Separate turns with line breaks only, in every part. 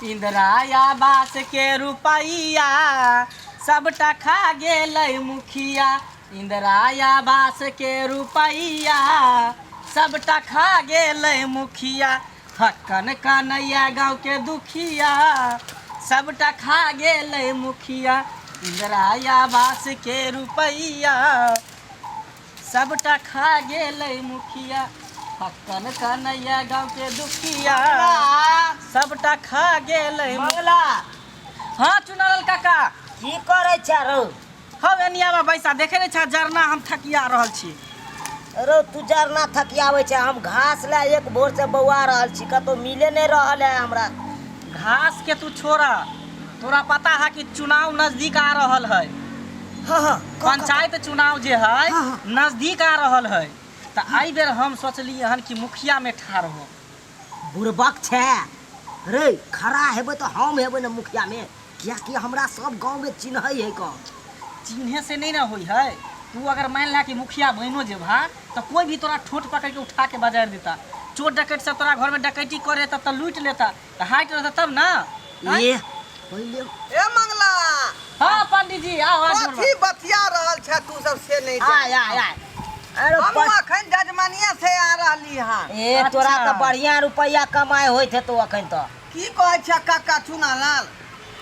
इंदिरा आवास के रुपैया सबटा खा गेलै मुखिया। इंदिरा आवास के रुपैया सबटा खा गेलै मुखिया। हक्कन कन्हैया गाँव के दुखिया सबटा खा गेलै मुखिया। इंदिरा आवास के रुपैया सबटा खा गेलै मुखिया। हक्कन कन्हैया गाँव के दुखिया सबटा खा गेलै।
मंगला।
हाँ चुनारल काका,
की करै छै रौ?
हौ एनिया बैसा, देखे नहि छा जरना हम थकिया रहल छी।
रौ तू जरना थकियाबै छै, हम घास लए एक भोर से बौआ रहल छी, कतौ मिले नहि रहल है हमरा।
घास के तू छोड़ा, तोरा पता है कि चुनाव नजदीक आ रहल है?
हाँ हाँ।
पंचायत चुनाव जे है
हाँ, हाँ।
नजदीक आ रहल है, तऽ एहि बेर हम सोचलियै हन कि मुखिया में ठाढ़ हो।
बुड़बक छै रे, खड़ा हेबै तऽ हम हेबै ने मुखिया में, कियाकि हमरा सब गाँव में चिन्है है। कऽ
चिन्हे से नहीं ना होई है। तू अगर मान ला कि मुखिया बनो जेबा तो कोई भी तोरा ठोट पकड़ के उठा के बाजार देता, चोर डकैत सब तोरा घर में डकैती करे तब तो लूट लेता, तो हाइट रहता तब ना। आँय?
ए पहिले
ए मंगला।
हाँ पंडित जी, आओ आओ।
कथी बतिया रहल छै तू सब से नहीं
आय आय आय। अरे
हम अखन जजमानिया से आ रहली हन।
ए तोरा
अच्छा।
तऽ बढ़िया रुपैया कमाइ होइत हेतौ अखन तऽ।
की कहै छै काका चुनालाल,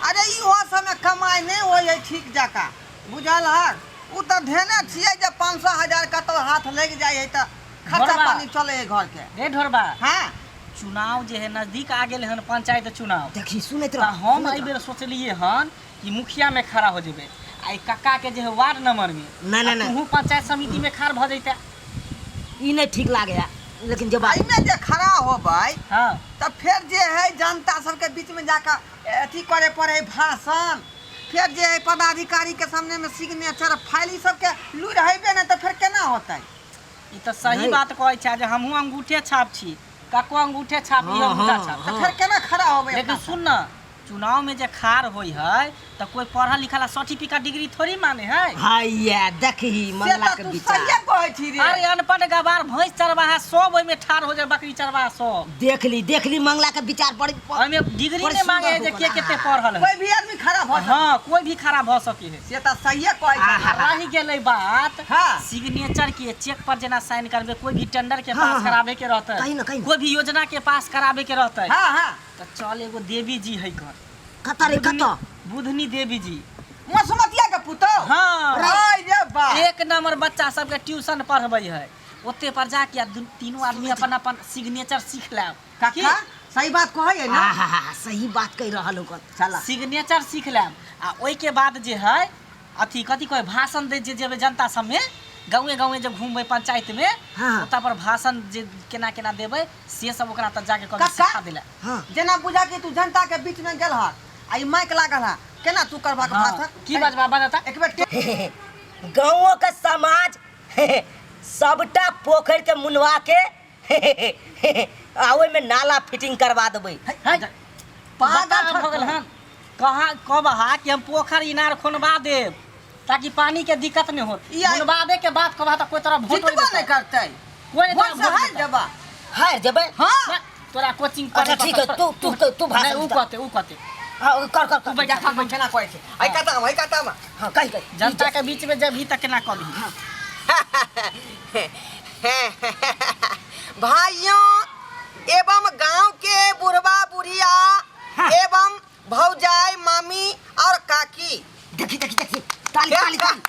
अरे इहो समय कमाइ नहि होइ है ठीक जकाँ, बुझल हक? ओ तऽ धेने छियै जे 500 1000 कतौ हाथ लागि जाइ है तऽ खर्चा
ढोरबा।
पानी चले है घर के।
रे ढोरबा।
हाँ।
चुनाव जे है नजदीक आ गेल हन, पंचायत चुनाव।
देखी सुनैत
तऽ
रह,
हम
सुनैत
एहि
रह।
बेर सोचलियै हन कि मुखिया में खड़ा हो जेबै आ ई कक्का के जे है वार्ड नंबर में।
ना, ना,
आ
ना।
तूहू पंचायत समिति में खाड़ भऽ जैते।
ई नहि ठीक लागै है, लेकिन जे बात
एहिमे जे खड़ा होबै
हाँ।
तऽ फेर जे है जनता सबके बीच में जाकर अथी करे पड़े है भाषण, फेर जे है पदाधिकारी के सामने में सिग्नेचर फाइल, ई सबके लूरि हेबे नहि तऽ फेर केना होतै?
ई तऽ सही
नहि।
बात कहै छै जे हमहूँ अंगूठे छाप छी, कक्को अंगूठे छाप, ई
हाँ,
अंगूठा
हाँ,
छाप।
तऽ फेर केना खड़ा होबै
लेकिन
अपना सब?
सुन न, चुनाव में जे खाड़ होई है तऽ कोई पढ़ल लिखल आ सर्टिफिकेट डिग्री थोड़ी माने है।
हैया देखही
से
मंगला
तऽ
के
तू
विचार।
सहिए कहै छी रे।
अरे अनपढ़ गवार भैंस चरवाहा सब ओहिमे ठाढ़ हो जाए, बकरी चरवाहा सब।
देख ली देख ली मंगला के विचार बड़ी
ओहिमे डिग्री
बड़ी
नहीं मांगे है
सुंदर
जे के
हो
कते
गल।
पढ़ल है,
कोई भी आदमी खड़ा भऽ सकै।
हाँ कोई भी खड़ा भऽ सके है।
से तऽ सहिए कहै छी।
आहा।
रहि गेलै बात
हाँ।
सिग्नेचर के, चेक पर जेना साइन करबे, कोई भी टेंडर के
हाँ,
पास
हाँ,
कराबे के रहते,
कही ना, कही ना।
कोई भी योजना के पास कराबे के रहते,
हाँ हाँ।
तऽ चल एगो देवी जी है कर।
कतऽ रे कतऽ?
बुधनी देवी जी।
मसुमतिया के पुतोह?
हाँ।
आय रे बा।
एक नंबर बच्चा सबके ट्यूशन पढ़बै है, ओते पर जाके आ तीनू आदमी अपन अपन सिग्नेचर सीख लेब।
काका सही बात कहै है ना?
आहा, सही बात कहि रहल हो।
चला
सिग्नेचर सीख लेब आ ओहिके बाद जे है अथी कथी कहै भाषण दै जे जेबै जनता सबमे, गाँवे गाँवे जे घूमबै पंचायत में,
हाँ।
ओतऽ पर भाषण जे केना केना देबै से सब ओकरा तऽ जाके कहबै
कक्का?
सिखा देला।
हाँ।
जेना बुझा कि तू जनता के बीच में गेल हक आ ई माइक लागल है, केना तू करबाक
हाँ,
भाषण?
की बजबा बजता?
एक बेर
गाँवो के समाज सबटा पोखरि के मुनवा के आ ओहिमे नाला फिटिंग करवा देबै।
है,
पागल
बता भऽ गेल हन। कहाँ कहबहा कि हम पोखरि इनार खोनबा देब ताकि पानी के दिक्कत नहीं हो।
ई आई-
मुनबाबे के बाद कहबा तऽ कोई तोरा वोट
जितबो
नहीं
नहीं
देतौ।
करतै।
कोई नहीं
वोट
तोरा
से
वोट
हारि
देतौ।
जेबा।
हारि जेबै।
हाँ।
ना, तोरा कोचिंग
अच्छा,
पढ़े
ठीक है,
पड़तौ।
तू तू तू भाषण
नहीं, उ
दे।
कहते उ कहते।
हाँ, कर कर कर।
बैठ।
देखा हम केना कहै छै। एहि कता, एहि कता मे।
हाँ, कहि कहि।
जनता के बीच में जब तक केना कहबी।
भाइयों एवं गांव के बुढ़वा बुढ़िया एवं भौजाई मामी और काकी,
देखी देखी देखी, ताली ताली ताली।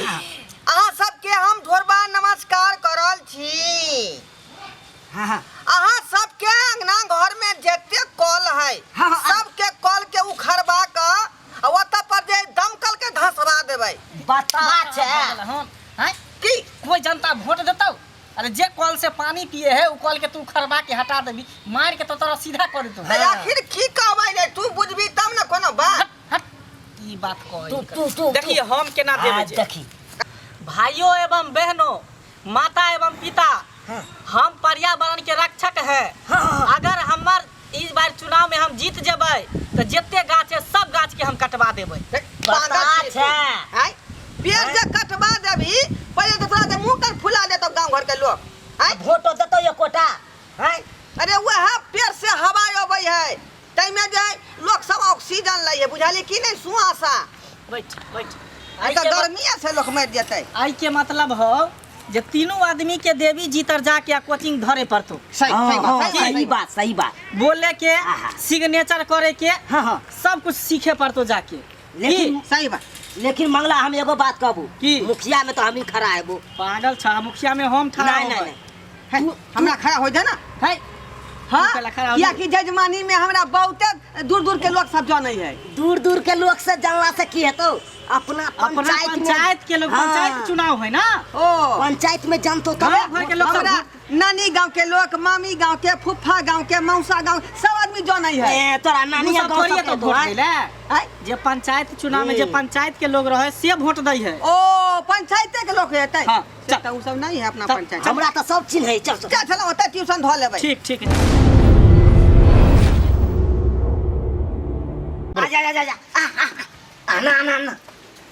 अहाँ सबके हम ढोरबा नमस्कार करल छी।
हाँ हाँ।
अहाँ सबके अंगना घर में जते कल है,
हाँ, हाँ,
सबके कल के उखड़बा क आ ओतऽ पर जे दमकल के धंसवा देबै।
बता छै।
हन, हैं?
की?
कोई जनता वोट देतौ? अरे जे कल से पानी पिए है उ कल के तू खरबा के हटा देबी, मार के तो तोरा सीधा कर देतौ।
तऽ आखिर की कहबै रे, तू बुझबी तब ने कोनो बात।
हट हट, ई बात कहै।
तू तू तू
देखिए हम केना देबै
आ,
जे।
देखी।
भाइयों एवं बहनों, माता एवं पिता,
हाँ।
हम पर्यावरण के रक्षक हैं।
हाँ, हाँ, हाँ।
अगर हमर इस बार चुनाव में हम जीत जेबै तऽ जते गाछ है सब गाछ के हम कटवा देबै।
पागल
बता
छी तू।
छै।
आँय? पेड़ जे कटवा देबही पहिले तऽ तोरा जे मुँह कान फुला देतौ गाँव घर के लोग। आँय?
वोटो देतौ एकोटा? आँय?
अरे वएह पेड़ से हवा अबै है, तै ताहिमे जे है लोक सब ऑक्सीजन लै है बुझलियै कि नहि सुआसा
बैठ बैठ।
तऽ गर्मिए से लोक मरि जेतै।
आई के मतलब हो जे तीनों आदमी के देवी जी तर जाके आ कोचिंग धरे पड़तो।
सही सही बात,
हाँ,
सही बात,
सही बात, सही बात।
बोले के,
आहा।
सिग्नेचर करे के,
हाँ, हाँ।
सब कुछ सीखे पड़तो जाके।
लेकिन
की?
सही बात।
लेकिन मंगला हम एगो बात कहबू
की?
मुखिया में तो हम ही खड़ा हेबो।
पागल छा, मुखिया में हम ठड़ा
नहीं, नहीं,
होबै।
नहीं।
है, हमरा खड़ा हो जा ना।
है।
हाँ,
तू पहला खड़ा हो
कियाकि जजमानी में हमरा बहुते दूर दूर के लोग सब जानै है।
दूर दूर के लोग से जानला से की हेतौ? अपना
अपना
पंचायत में-
पंचायत के लोग,
हाँ।
पंचायत चुनाव है ना।
ओ
पंचायत में जानतो तब।
गाँव भर के लोग सब
हमरा नानी गांव के लोग, मामी गांव के, फूफा गांव के, मौसा गांव, सब आदमी जानै है।
ए, तोरा नानी
उ सब
गांव
थोड़िए
सब
तो
के
वोट
तो,
दैले।
आय?
जे पंचायत चुनाव में जे
हम्म।
पंचायत के लोग रहे से वोट दै है।
ओ पंचायते के लोग हेतै।
हाँ,
से
चल।
तऽ उ सब नहीं है अपना
चल,
पंचायत।
हमरा तऽ सब चिन्है। चल, चल।
चल, चल, ओतऽ ट्यूशन धऽ लेबै।
ठीक ठीक।
आ जा जा जा जा, आ आ आ, आना आना आना।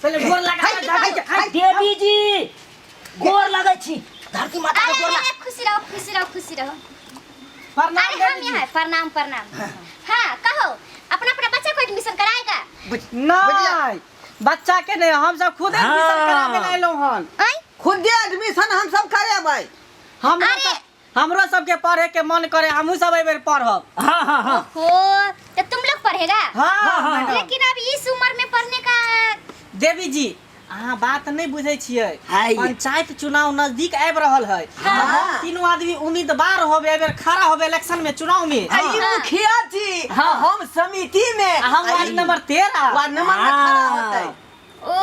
पहिले गोर लगा
हाय,
जाबै के,
हाय, देवी जी गोर लगै छी, धरती माता के
अरे
गोर
अरे
लग।
अरे, खुशी रहो खुशी रहो खुशी रहो।
प्रणाम
अरे हम
देवी जी।
यहाँ हैं, प्रणाम प्रणाम। हाँ कहो, अपना अपना बच्चा को एडमिशन कराएगा?
नहीं, बच्चा के नहीं, हम सब खुद एडमिशन कराबे ला एलौं हन।
आय?
खुदे एडमिशन हम सब करेबै।
हमरो
अरे!
सब, हमरो सबके पढ़े के मन करे, हमहू सब एहि बेर पढ़ब।
हाँ हाँ हाँ।
ओहो, तो तुम लोग पढ़ेगा?
हाँ, हाँ।
लेकिन अब इस उम्र में पढ़ने का।
देवी जी अहाँ बात नहीं बुझै छियै।
हाय।
पंचायत चुनाव नजदीक आबि रहल है। हम तीनों आदमी उम्मीदवार होबे, एहि बेर खड़ा होबे इलेक्शन में, चुनाव में।
आ ई
हाँ।
मुखिया जी,
हाँ।
हम समिति में,
आ हम वार्ड नंबर 13।
वार्ड नंबर में खड़ा होतै।
ओ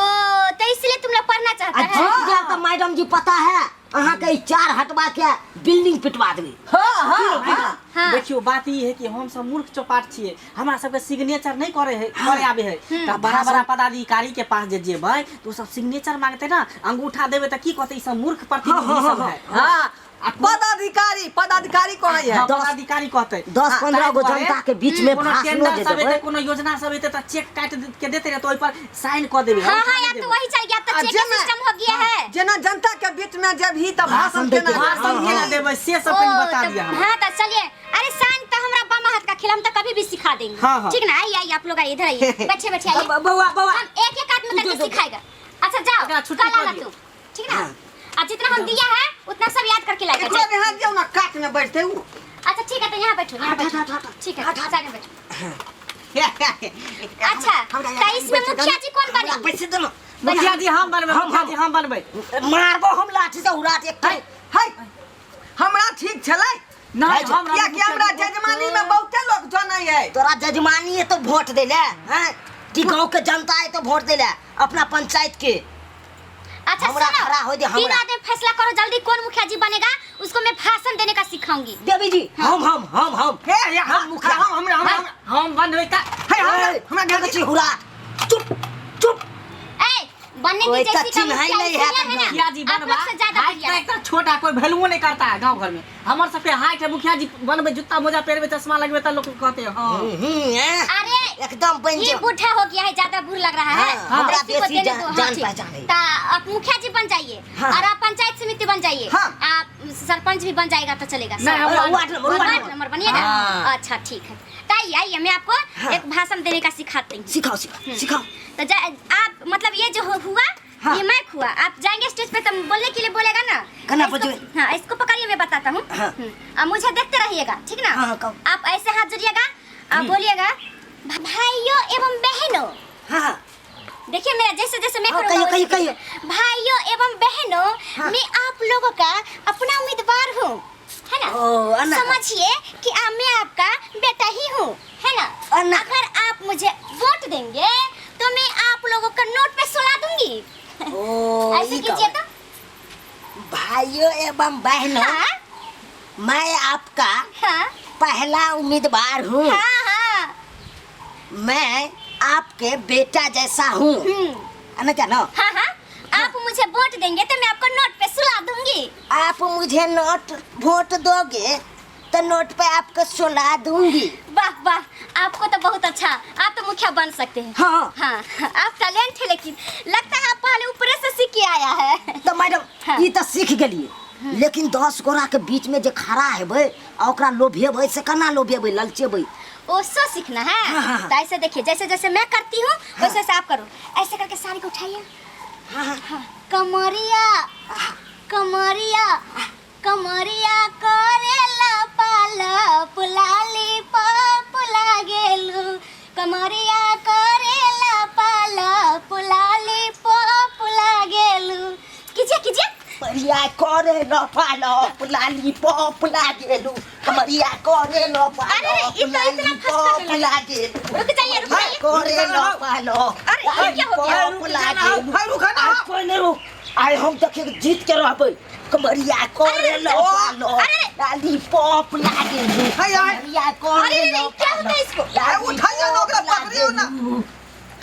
तो इसलिए तुम लोग पढ़ना
आ
चाहता है?
जीत गया तो मैडम जी पता है अहाँ के ई चार हटवा के बिल्डिंग पिटवा देबै।
हाँ हाँ हाँ।
हाँ।
देखियो बात ई है कि हम सब मूर्ख चौपाट छियै, हमरा सबके सिग्नेचर नहीं करे है, करे आबे है। तऽ बड़ा बड़ा पदाधिकारी के पास जे जेबै तऽ ओ सब सिग्नेचर मांगते ना, अंगूठा देबै तऽ की कहते, ई सब मूर्ख प्रतिनिधि सब है।
हाँ, पदाधिकारी, पदाधिकारी कहै है।
हाँ, पदाधिकारी कहते।
दस
हाँ,
पंद्रह
ताहि
गो
दुआरे
जनता के बीच में
कोनो
भाषणो
टेंडर
जे
सब
देबै।
हेतै, कोनो योजना सब हेतै तऽ चेक काटि के देते रहे तऽ ओहि पर साइन कऽ देबै।
हाँ
अंगूठा
हाँ
नहि
यार तो
देबै।
वही चल गया, अब तो
आ
चेक
जेना-
सिस्टम हो गया है।
जेना जनता के बीच में जेबही तऽ भाषण
भाषण
केना
दैके।
भाषण केना देबै से सब कनि
ओ,
बता
तो
दिअ हमरा।
हाँ तो चलिए। अरे साइन तो हमरा बामा हाथ का खेल हम तो कभी भी सिखा देंगे।
हाँ, हाँ।
ठीक ना? आइए आइए आप लोग आइए, इधर आइए, बैठिए बैठिए आइए।
बौआ बौआ
हम एक एक आदमी करके सिखाएगा। अच्छा जाओ,
एकरा छुट्टी
कल
कऽ
आना
दियौ।
तू, ठीक ना? आ जितना हम दिया है उतना सब याद करके लाएगा।
एकरो यहाँ दियौ ना, काट में बैठते उ।
अच्छा ठीक है, तो यहाँ बैठो, यहाँ बैठो। ठीक है, साइड में बैठो। अच्छा तो इसमें मुखिया जी कौन बनेंगे?
पैसे देलो।
मुखिया जी हम बनबै, मुखिया जी हम बनबै।
मारबो हम लाठी से उड़ा के।
है है, हमरा ठीक छलै।
नहीं, हम
कियाकि हमरा जजमानी में बहुते लोग जनै है।
तोरा जजमानी है तो वोट दे ले हैं कि गांव के जनता है तो वोट दे ले अपना पंचायत के।
अच्छा
हमरा
सुनो,
खड़ा हो दे,
तीन
हमरा।
आदमी फैसला करो जल्दी, कौन मुखिया जी बनेगा उसको मैं भाषण देने का सिखाऊंगी।
देवी जी हम हम हम हम
हे हे, हम मुखिया, हम हमरा हमरा
हम बनबै त
हे, हमरा हमरा
देखै छी हुरा। चुप चुप।
ए बनने
कोई
की जैसी
तो
का
चिन्ह ही
मुखिया
नहीं है
इसलिए है ना,
मुखिया जी
आप
बनबा
लोग से ज्यादा
हाइट
बढ़िया
तऽ
है।
एकटा छोटा कोई वैल्यूओ नहीं करता है गांव घर में। हमर सबके हाइट है, मुखिया जी बनबै, जूता मोजा पहिरबै, चश्मा लगबै तऽ लोग कहते हाँ।
हैं।
अरे
एकदम बन
ये
जाओ।
बूढ़ा हो गया है, ज्यादा बुर लग रहा है।
हाँ, हमरा
इसी को
बेसी
देने
जान-
दो, हाँ,
जान
ठीक।
पहचान है।
ता आप मुखिया जी बन जाइए
हाँ।
और आप पंचायत समिति बन जाइए।
हाँ।
आप सरपंच भी बन जाएगा तो चलेगा।
नहीं, हम
ward number, ward
ward
number.
Number बनिएगा।
हाँ।
अच्छा ठीक है, तो आइए आइए मैं आपको
हाँ।
एक भाषण देने का सिखाती हूँ।
सिखाओ सिखाओ सिखाओ।
तो आप मतलब ये जो हुआ
हाँ।
ये माइक हुआ, आप जाएंगे स्टेज पे तो बोलने के लिए बोलेगा ना।
कना
इसको-
बजबे?
हाँ इसको पकड़िए, मैं बताता हूँ।
हाँ।
अब मुझे देखते रहिएगा, ठीक ना?
हाँ, हाँ, कहो।
आप ऐसे हाथ जोड़िएगा, आप बोलिएगा भाइयों एवं बहनों।
हाँ, हाँ।
देखिए मेरा जैसे जैसे मैं
हाँ,
करूँगा
कहियो,
वैसे
कहियो,
कहियो। भाइयों एवं बहनों,
हाँ।
मैं आप लोगों का अपना उम्मीदवार हूँ, है ना?
ओ, अन्ना।
समझिए कि मैं आपका बेटा ही हूँ, है ना?
अन्ना।
अगर आप मुझे वोट देंगे तो मैं आप लोगों का नोट पे सुला दूंगी।
ओ,
ऐसे
ई
कीजिए
कहबै।
तो।
भाइयों एवं बहनों,
हाँ?
मैं आपका
हाँ?
पहला उम्मीदवार हूँ।
हाँ, हाँ।
मैं आपके बेटा जैसा हूँ। है ना क्या ना?
हाँ, हाँ। आप मुझे वोट देंगे तो मैं आपको नोट पे सुला दूंगी।
आप मुझे नोट वोट दोगे तो नोट पे आपको सुला दूंगी।
वाह वाह, आपको तो बहुत अच्छा, आप तो मुखिया बन सकते हैं।
हाँ।
हाँ, आप टैलेंट है, लेकिन लगता है आप पहले ऊपर से सीख के आया है।
तो मैडम,
हाँ।
ई तो सीख गेलिए, लेकिन 10 गोरा के बीच में जे खड़ा हेबै आ ओकरा लोभेबै से केना लोभेबै, ललचेबै?
ओ सो सीखना है।
हाँ, हाँ, हाँ।
तो ऐसे देखिए, जैसे जैसे मैं करती हूँ वैसे वैसे आप करो। ऐसे करके साड़ी को उठाइए।
हाँ।
कमरिया कमरिया कमरिया करेला पाला पुलाली पप लागेलू, कमरिया करेला पाला पुलाली पप लागेलू। कीजिए कीजिए।
कमरिया करे न पालो लाली पॉप लागेलू, कमरिया करे न पालो
अरे, ये तो इतना
लाली
फर्स्ट
पॉप
करने लगा।
लागेलू।
रुक जाइए, रुक जाइए।
करे न पालो
अरे, ये क्या हो गया?
पॉप लागेलू।
हाय, रुक ना।
आइ कोई नहीं रुक, आइ हम देखे जीत के रहबै। कमरिया करे न
अरे,
पालो
अरे।
लाली पॉप लागेलू,
हाय, हाय।
कमरिया करे
अरे,
न
अरे, क्या होता है इसको?
लाली
उठाइए ना, ओकरा
पॉप
पकड़ियो ना।
लागेलू।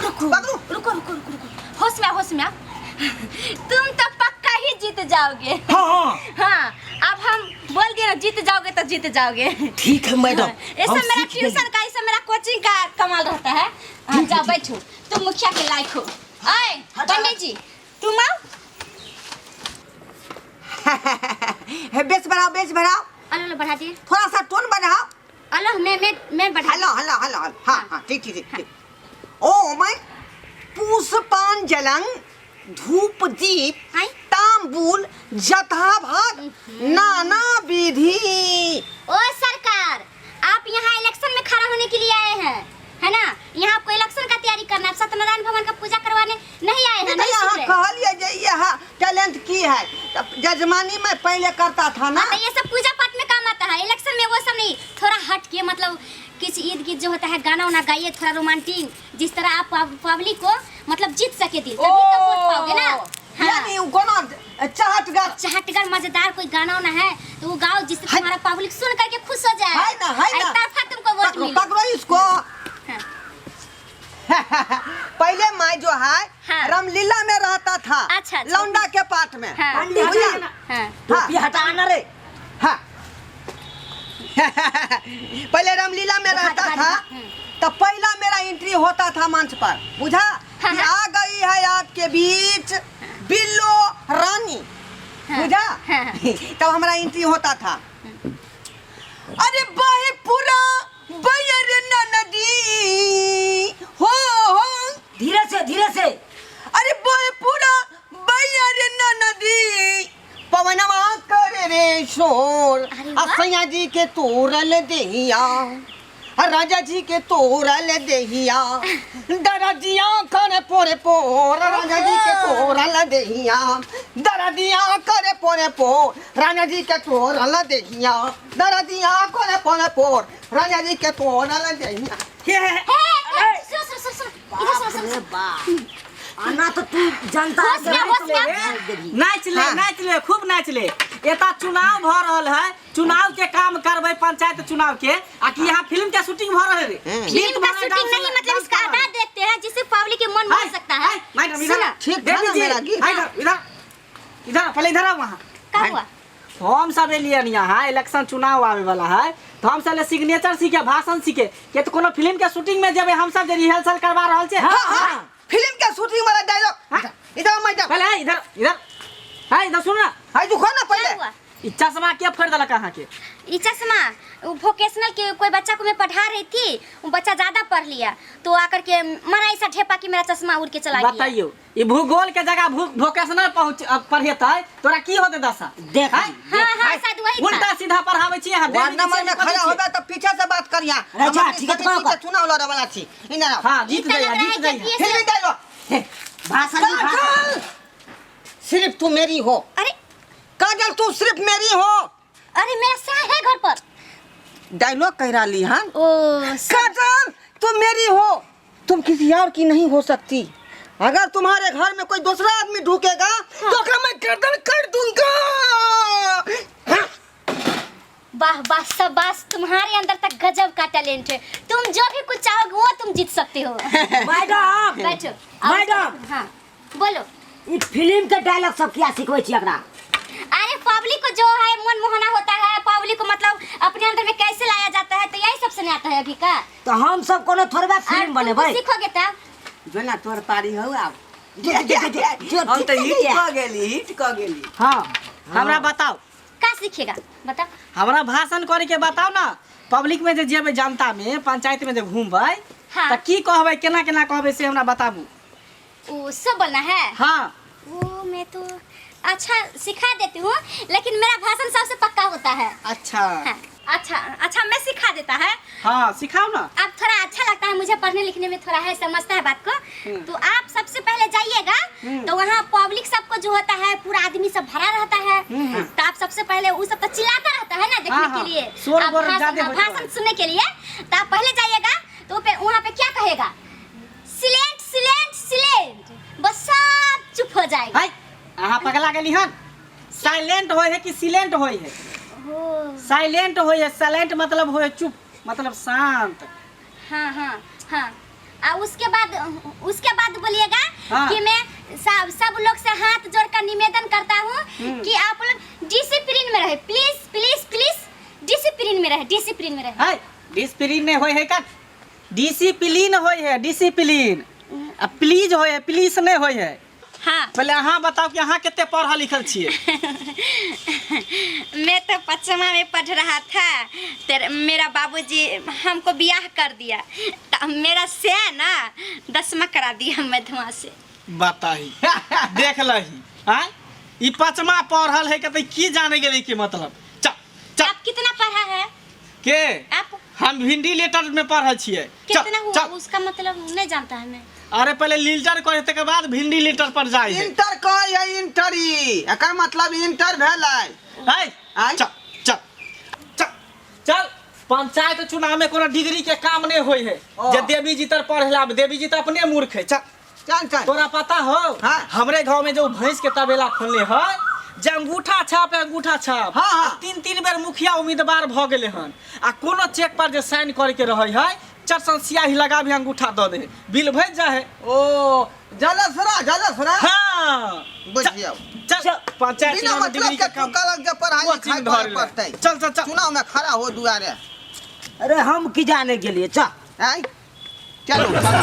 रुको
पकड़ो।
रुको रुको रुको रुको, होश में आओ, होश में आओ। तुम तो पक्का ही जीत जाओगे।
हाँ।
हाँ, अब हम बोल दिए ना, जीत जाओगे तो जीत जाओगे।
ठीक है मैडम,
ये सब
हम
मेरा
सीख
ट्यूशन
लेंगे।
का, ये सब मेरा कोचिंग का कमाल रहता है। हाँ, जाओ बैठो, तुम मुखिया के लायक हो। आए पंडित जी, तुम आओ।
हे, बेच बढ़ाओ, बेच बढ़ाओ।
अलो लो, बढ़ा दिए।
थोड़ा सा टोन बढ़ाओ।
अलो, मैं बढ़ा।
हेलो हेलो हेलो हेलो, हाँ हाँ, ठीक ठीक ठीक ठीक। ओ मैं पुष्पांजलং धूप दीप
हाय।
तांबूल जथा भाग नाना विधि।
ओ सरकार, आप यहाँ इलेक्शन में खड़ा होने के लिए आए हैं, है ना? यहाँ आपको इलेक्शन का तैयारी करना है, आप सत्यनारायण भगवान का पूजा करवाने नहीं आए हैं। नहीं
यहाँ
सुन रहे।
कहलिए जे यह टैलेंट की है, तब जजमानी में पहले करता था ना।
हाँ, तो ये सब पूजा पाठ में काम आता है, इलेक्शन में वो सब नहीं। थोड़ा हट के, मतलब किसी ईद गीत जो होता है, गाना वाना गाइए, थोड़ा रोमांटिक, जिस तरह आप पब्लिक को मतलब जीत सके दिल, तभी तो वोट पाओगे ना। हाँ।
यानी वो कोनो चहटगर,
चहटगर मजेदार कोई गाना वाना है तो वो गाओ, जिससे
है।
तुम्हारा पब्लिक सुन करके खुश हो जाए।
है ना, है ना।
एक तरफा तुमको वोट
पकड़ो
मिले।
पकड़ो इसको।
हाँ।
पहले मैं जो है
हाँ।
रामलीला में रहता था।
अच्छा, अच्छा।
लौंडा के पाठ में।
हाँ।
पंडित जी,
बुझा?
हाँ।
टोपी हटा ना रे।
हाँ। पहले रामलीला में
दिखा,
रहता
दिखा,
था,
दिखा।
तो पहला मेरा एंट्री होता था मंच पर, बुझा?
हाँ,
कि
हाँ।
आ गई है आपके बीच बिल्लो रानी,
हाँ,
बुझा?
हाँ, हाँ।
तब हमारा एंट्री होता था। अरे बहे पूरा बैर नदी हो हो,
धीरे से धीरे से।
अरे बहे पूरा बैर नदी पवनवा करे रे शोर,
अरे वाह।
असैया जी के तोरल देहिया, राजा जी के तोरल देहिया, दरदिया करे पोरे पोर, राजा जी के तोरल देहिया, दरदिया करे पोरे पोर, राजा जी के तोरल देहिया, दरदिया करे पोरे पोर, राजा जी के तोरल देहिया।
हे, हे,
हे, हे, सुनो सुनो सुनो सुनो, इधर सुनो, सुनो,
बाप रे
सुनो।
बाप, आना तो तू जनता
होश में, होश में।
नाच ले
हाँ।
नाच ले, खूब नाच ले। एता चुनाव भ रहल है, चुनाव के काम करबै, पंचायत चुनाव के, आ कि यहाँ फिल्म के शूटिंग भ रहल है।
फिल्म का शूटिंग नहीं, मतलब इसका अदा देखते हैं जिससे पब्लिक के मन मोह सकता है।
मैडम इधर
सुनो,
आओ।
ठीक था
देवी
ना
जी,
मेरा गीत?
हाँ, इधर इधर इधर, पहले इधर आओ। वहाँ
का हुआ?
हम सब एलियन यहाँ इलेक्शन चुनाव आवे वाला है, तो हम सब सिग्नेचर सीखे, भाषण सीखे के, तो कोनो फिल्म के शूटिंग में जेबै हम सब, जे रिहर्सल करवा रहल छै।
हाँ हाँ, फिल्म के शूटिंग वाला डायलॉग।
हाँ।
इधर आओ मैडम।
पहले है, इधर इधर है, इधर सुन ना।
हाय दुखो ना
क्या
पहले।
हुआ?
ई चश्मा के फोड़ देलक अहाँ के?
ई चश्मा वो वोकेशनल के कोई बच्चा को मैं पढ़ा रही थी, वो बच्चा ज्यादा पढ़ लिया तो आकर के मारा ऐसा ठेपा कि मेरा चश्मा उड़ के चला गया।
बताइयो, ई भूगोल के जगह वोकेशनल पहुंच पढ़ेतै तोरा की होतै दशा?
देख।
हैं?
हाँ हाँ, शायद वही था।
उल्टा सीधा पढ़ाबै छी अहाँ।
वार्ड
देवी जी
नंबर
से
में
कथी
खड़ा
छी?
होबे तो पीछे से बात करिया।
अरे जा,
हम
ठीक है,
समिति
तो
के चुनाव लड़े वाला छी। इधर आओ।
हाँ, जीत
इतना
जाइए,
लग रहा
जीत
है कि
जाइए।
ये
फिर भी डायलॉग।
भाषण भी भाषण।
काजल सिर्फ तू मेरी हो।
अरे
काजल तू सिर्फ मेरी हो।
अरे मेरा सर है घर पर।
डायलॉग कह रही हां।
ओ
काजल तुम मेरी हो, तुम किसी और की नहीं हो सकती। अगर तुम्हारे घर में कोई दूसरा आदमी ढुकेगा हाँ। तो ओकरा मैं गर्दन काट दूंगा। हाँ।
वाह वाह शाबाश, तुम्हारे अंदर तक गजब का टैलेंट है। तुम जो भी कुछ चाहोगे वो तुम जीत सकते हो।
मैडम,
बैठो
मैडम।
हाँ बोलो।
ई फिल्म के डायलॉग सब किया सिखबै छी एकरा?
अरे पब्लिक को जो है मन मोहना होता है, पब्लिक को मतलब अपने अंदर में कैसे लाया जाता है, तो यही सबसे नहीं आता है अभी का।
तो हम सब कोनो थोड़बे
और
फिल्म
तुम
बनेबै।
सीखोगे तब
जो ना तोर पारी हो आब।
जो जो जो जो
हम तऽ हिट कऽ गेली, हिट कऽ गेली।
हाँ, हमरा बताओ
का सीखेगा बताओ।
हमरा भाषण करे के बताओ ना। पब्लिक में जे जेबै जनता में पंचायत में जे घूमबै
हाँ।
तऽ की कहबै केना केना कहबै से हमरा बताबू।
वो सब बोलना है?
हाँ।
वो मैं तो अच्छा सिखा देती हूँ, लेकिन मेरा भाषण सबसे पक्का होता है।
अच्छा।
हाँ, अच्छा अच्छा, मैं सिखा देता है।
हाँ सिखाओ ना।
आप थोड़ा अच्छा लगता है मुझे, पढ़ने लिखने में थोड़ा है, समझता है बात को। तो आप सबसे पहले जाइएगा तो वहाँ पब्लिक सबको जो होता है पूरा आदमी सब भरा रहता है, तो आप सबसे पहले वो सब तो चिल्लाता रहता है ना देखने
हाँ,
के
हाँ।
लिए,
शोर
आप
गोर
भाषण
ज्यादे
हाँ,
होइत
भाषण
रहै।
सुनने के लिए। तो आप पहले जाइएगा तो वहाँ पे क्या कहेगा, सिलेंट सिलेंट सिलेंट, बस सब चुप हो जाएगा।
हाय अहाँ पगला गेली हन। साइलेंट होय है कि सिलेंट होय है?
ओ।
साइलेंट होय है, साइलेंट मतलब होय है चुप, मतलब शांत।
हाँ हाँ हाँ। आ उसके बाद बोलिएगा
हाँ।
कि मैं सब सब लोग से हाथ जोड़कर निवेदन करता हूँ कि आप लोग डिसिप्लिन में रहे, प्लीज प्लीज प्लीज डिसिप्लिन में रहे, डिसिप्लिन में रहे।
हाय डिसिप्लिन नहीं होय है का? डिसिप्लिन होय है, डिसिप्लिन। आ प्लीज होय है, प्लीज नहीं होय है।
हाँ।
पहले अहाँ बताओ कि अहाँ कते पढ़ल लिखल छियै?
मैं तो पचमा में पढ़ रहा था, तेरे मेरा बाबूजी हमको ब्याह कर दिया, तो मेरा से ना दसमा करा दिया मधुआ से।
बताही देख लही आय ई पचमा पढ़ल है कते की जाने गेलै के मतलब। चल चल।
आप कितना पढ़ा है?
के?
आप?
हम भिंडी लेटर में पढ़ल छियै। चल,
कितना हुआ
चल।
उसका मतलब नहीं जानता है मैं।
अरे पहले लीटर करे तकर बाद भिंडी लीटर पर जाय है।
इंटर कहै है इंटरी, एकर मतलब इंटर भेलै।
आय,
आय।
चल चल चल चल। पंचायत चुनाव में कोनो डिग्री के काम नहीं होय है।
ओ।
जे देवी जी तर पढ़ला, देवी जी त अपने मूर्ख है। चल
चल चल।
तोरा पता हो?
हाँ।
हमरे गांव में जो भैंस के तबेला खोलने है, जे अंगूठा छाप है, अंगूठा छाप।
हाँ, हाँ।
आ तीन तीन बेर मुखिया उम्मीदवार भ गेले हन, आ कोनो चेक पर जे साइन करे के रहे है, चरसन स्याही लगा भी अंगूठा द दे, बिल भेज जा है।
ओ जलसरा जलसरा।
हाँ।
बुझियौ।
चल चल पंचायत
बिना
चुनाव में
मतलब
डिग्री
के
के काम
तू कहलक जे पढ़ाई
कोचिंग
लिखाई
धर
करे
ले।
पड़तै।
चल चल चल।
चुनाव में खड़ा हो दुआरे।
अरे हम की जाने गेलिए, चल।
आय चलो चलो।